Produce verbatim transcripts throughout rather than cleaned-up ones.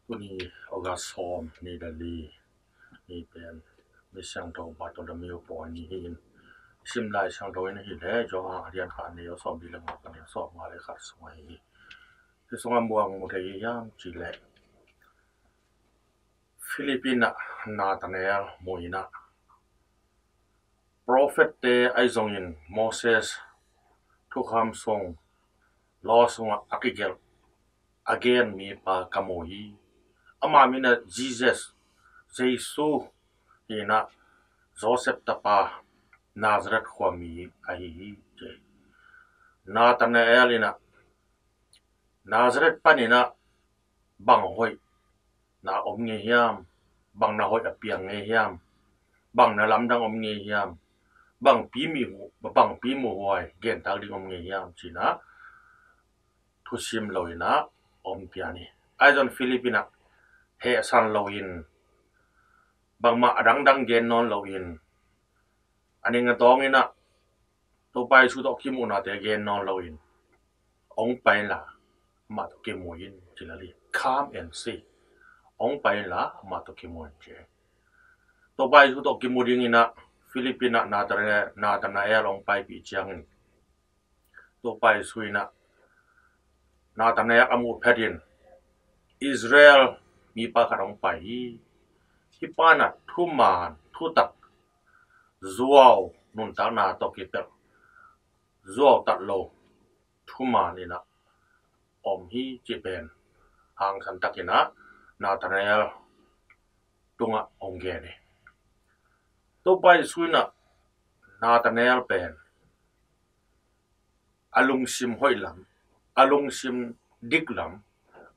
Tuni August sawm ni le li ni pen mi siangtho mah tawh la mi uh pawi ni hi-in, sim Lai Siangtho in ahih leh Johan a lian khat, a neu sawmli le nga pan a neu sawmnga le khat sung ahi hi. Hih sungah bang mu thei hiam cih leh, Philip in ah Nathanael mu in ah, profet-te ahi zongin Moses thukham sung, law sungah a kigelh, a gen mipa ka mu hi. Ama min ah Jesus, Jesu hi in ah, Joseph tapa, Nazareth khuami ahi hi, ci hi. Nathanael in ah, Nazareth panin ah bang hoih na om ngei hiam? Bang na hoih a piang ngei hiam? Bang na lamdang om ngei hiam? Bangpi mi, bangpi muhhuai gentak ding om ngei hiam, ci in ah thusim lo in ah om pian hi. Ahi zong Philip in ah hehsan lo in, bangmah a dangdang gen nawn lo in, a ning a tawng in ah Topa Jesu tawh kimuhnate gen nawn lo in, "Hong pai inla amah tawh kimu in," ci lel hi. "Come and see. Hong pai inla amah tawh kimu in," ci hi. Topa Jesu tawh kimu ding in ah Philip in ah Nathanael, Nathanael hong paipih ciangin, Topa Jesu in ah Nathanael a muh phetin, "Israel mipa khat hong pai hi. Hih pa in ah thuman thutak, zuau nuntakna tawh kipelh, zuau tat lo thuman in ah om hi," cih pen hangsan takin ah Nathanael tungah hong gen hi. Topa Jesu in ah Nathanael pen a lungsim hoih lam, a lungsim dik lam,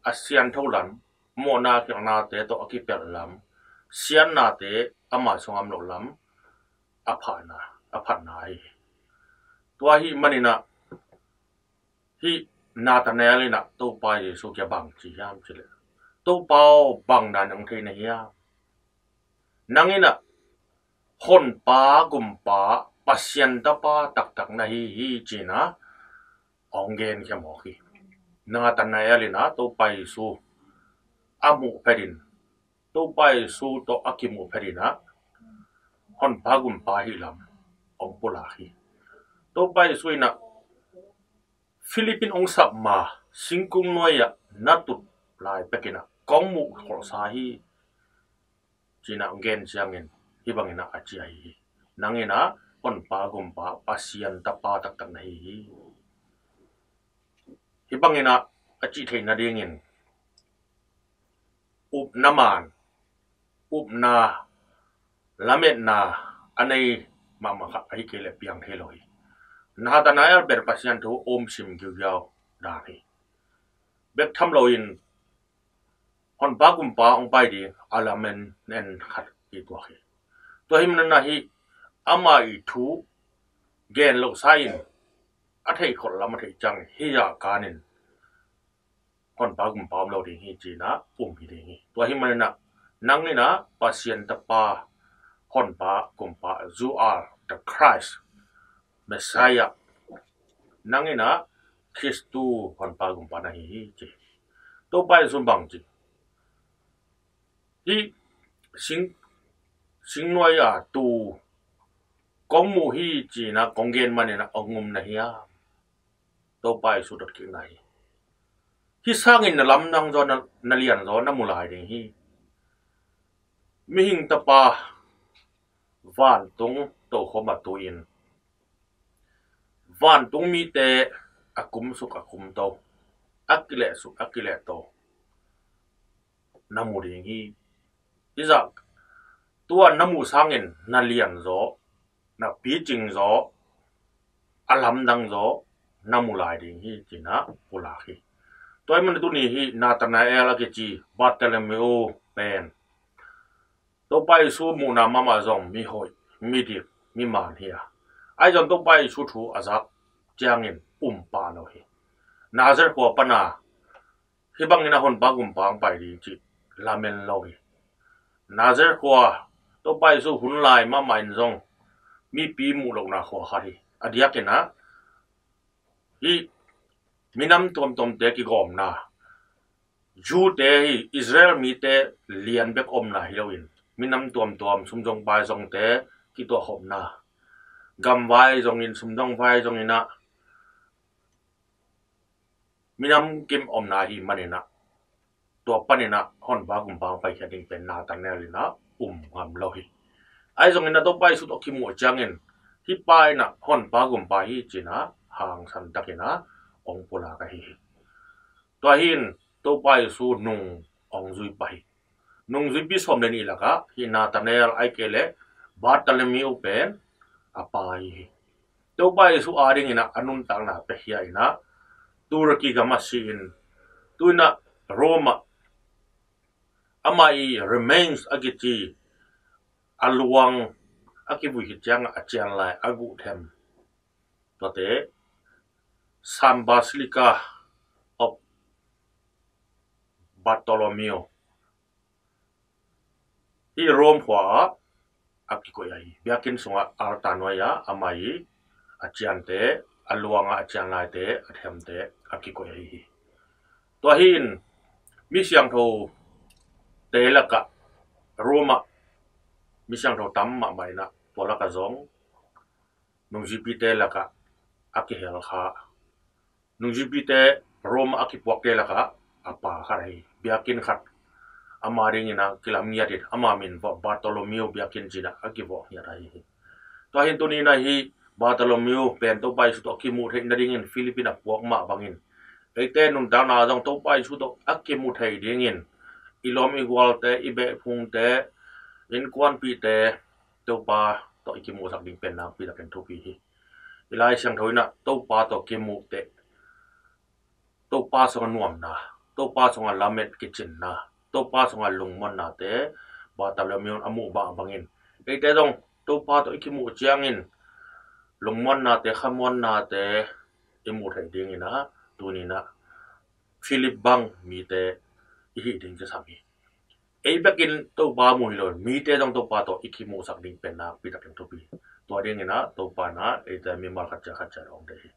a siantho lam, mawhna khialhnate tawh a kipelh lam, siatnate ama sungah om loh lam, a phatna, a phatna ahi hi. Tua ahih manin ah hih Nathanael in ah Topa Jesu kiang bang ci hiam cih leh, "Topa aw, bang dan hong thei na hiam? Nang in ah Honpa, Gumpa, Pasian Tapa taktak na hi hi," ci in ah hong genkhiam mawk hi. Nathanael in ah Topa Jesu a muh phetin, Topa Jesu tawh a kimuh phetin ah Honpa, Gumpa ahih lam hong pulak hi. Topa Jesu in ah Philip in hong sap ma singkung nuai-ah na tut lai pekin ah kong muh kholhsa hi, ci in ah hong gen ciangin, hih bangin ah a ci ahi hi. "Nang in ah Honpa, Gumpa, Pasian Tapa taktak na hi hi." Hih bangin ah a cih theih nadingin upna man, upna, lametna a nei mahmah khat ahih kei leh piang thei lo hi. Nathanael pen Pasian thu um sim giugiau dan hi. Bek tham loin Honpa, Gumpa hong pai ding a lamen en khat hi tuak hi. Tua ahih manin ah hih ama ii thu gen lohsa in a theih kholh lam a theih ciang hih zah kanin Honpa, Gumpa om lo ding hi, ci in ah um hi ding hi. Tua ahih manin ah nang in ah Pasian Tapa, Honpa, Gumpa, "You are the Christ, Messiah." Nang in ah Khristu, Honpa, Gumpa na hi hi, ci. Topa Jesu in bang ci? "Hih sing, singnuai-a tu kong muh hi," ci in ah kong gen manin ah hong um na hiam? Topa Jesu dot kikna hi. Hih sangin na lamdang zaw, na, na lian zaw na mu lai ding hi. Mihing Tapa vantung tokhom ah tu-in vantung mite a kumsuk a kumto, a kilehsuk a kilehto na mu ding hi. Hih zah tua na muh sangin na lian zaw, na picing zaw, a lamdang zaw na mu lai ding hi, ci in ah pulak hi. Tua ahih manin tuni hih Nathanael a kici Bartholomew pen Topa Jesu muhna mahmah zong mihoih, midik, miman hi a, ahi zong Topa Jesu thu a zak ciangin um pah lo hi. Nazareth khua pan a hih bangin ah Honpa, Gumpa hong pai ding cih lamen lo hi. Nazareth khua, Topa Jesu hun lai mahmah in zong mipi muh lohna khua khat hi. A diakin ah hih minam tuamtuamte kigawmna, Jew-te hi, Israel mite lian bek omna hi loin, minam tuamtuam, sumzong vaizongte kituahkhopna, gamvai zongin, sumzong vai zongin ah, minam kim omna hi manin ah, tua panin ah Honpa gumpa hong paikhiat ding pen Nathanael in ah um ngam lo hi. Ahi zongin ah Topa Jesu tawh kimuh ciangin, hih pa in ah Honpa gumpa hi ci-in ah hangsan takin ah hong pulak ahi hi. Tua hi-in Topa Jesu nung hong zui pah hi. Nungzuipi sawm le nih lakah hih Nathanael, ahih kei leh Bartholomew pen a pa ahi hi. Topa Jesu adingin ah a nuntakna piakhia in ah, Turkey gam ah si-in, tu-in ah Rome ah ama ii remains a kici, a luang a kivui khit ciangah a cian lai, a guhthem, tuate San Basilica of Bartholomew, hih Rome khua-ah a kikoih ahi hi. Biakinn sungah altar nuai-ah ama ii a ciante, a luangah a cian laite, a themte a kikoih ahi hi. Tua hi-in mi siangthote lakah, Rome ah mi siangtho tam mahmah in ah, tua lakah zong nungzuipite lakah a kihel kha, nungzuipite Rome ah a kipuakte lakah a pa khat ahi hi. Biakinn khat ama dingin ah kilam ngiat in, ama min Bartholomew biakinn ci-in ah a kivuak ngiat ahi hi. Tua hi-in tuni-in ah hih Bartholomew pen Topa Jesu tawh kimuh theih nadingin Philip in a puak mah bangin, eite nuntakna zong Topa Jesu tawh a kimu thei dingin i lawm i gualte, i behphungte, innkuanpihte Topa tawh i kimuhsak ding pen nakpi takin thupi hi. I Lai Siangtho in ah Topa tawh kimuh teh, Topa sungah nuamna, Topa sungah lamet kicinna, Topa sungah lungmuannate Bartholomew in a muh mah bangin, eite zong Topa tawh i kimuh ciangin lungmuannate, khamuannate i muh theih dingin ah, tuni-in ah Philip bang mite i hih ding kisam hi. Ei bekin Topa mu hi lo, mite zong Topa tawh i kimuhsak ding pen nakpi takin thupi. Tua dingin ah Topa in ah eite mimal khat ciat khat ciat hong deih hi.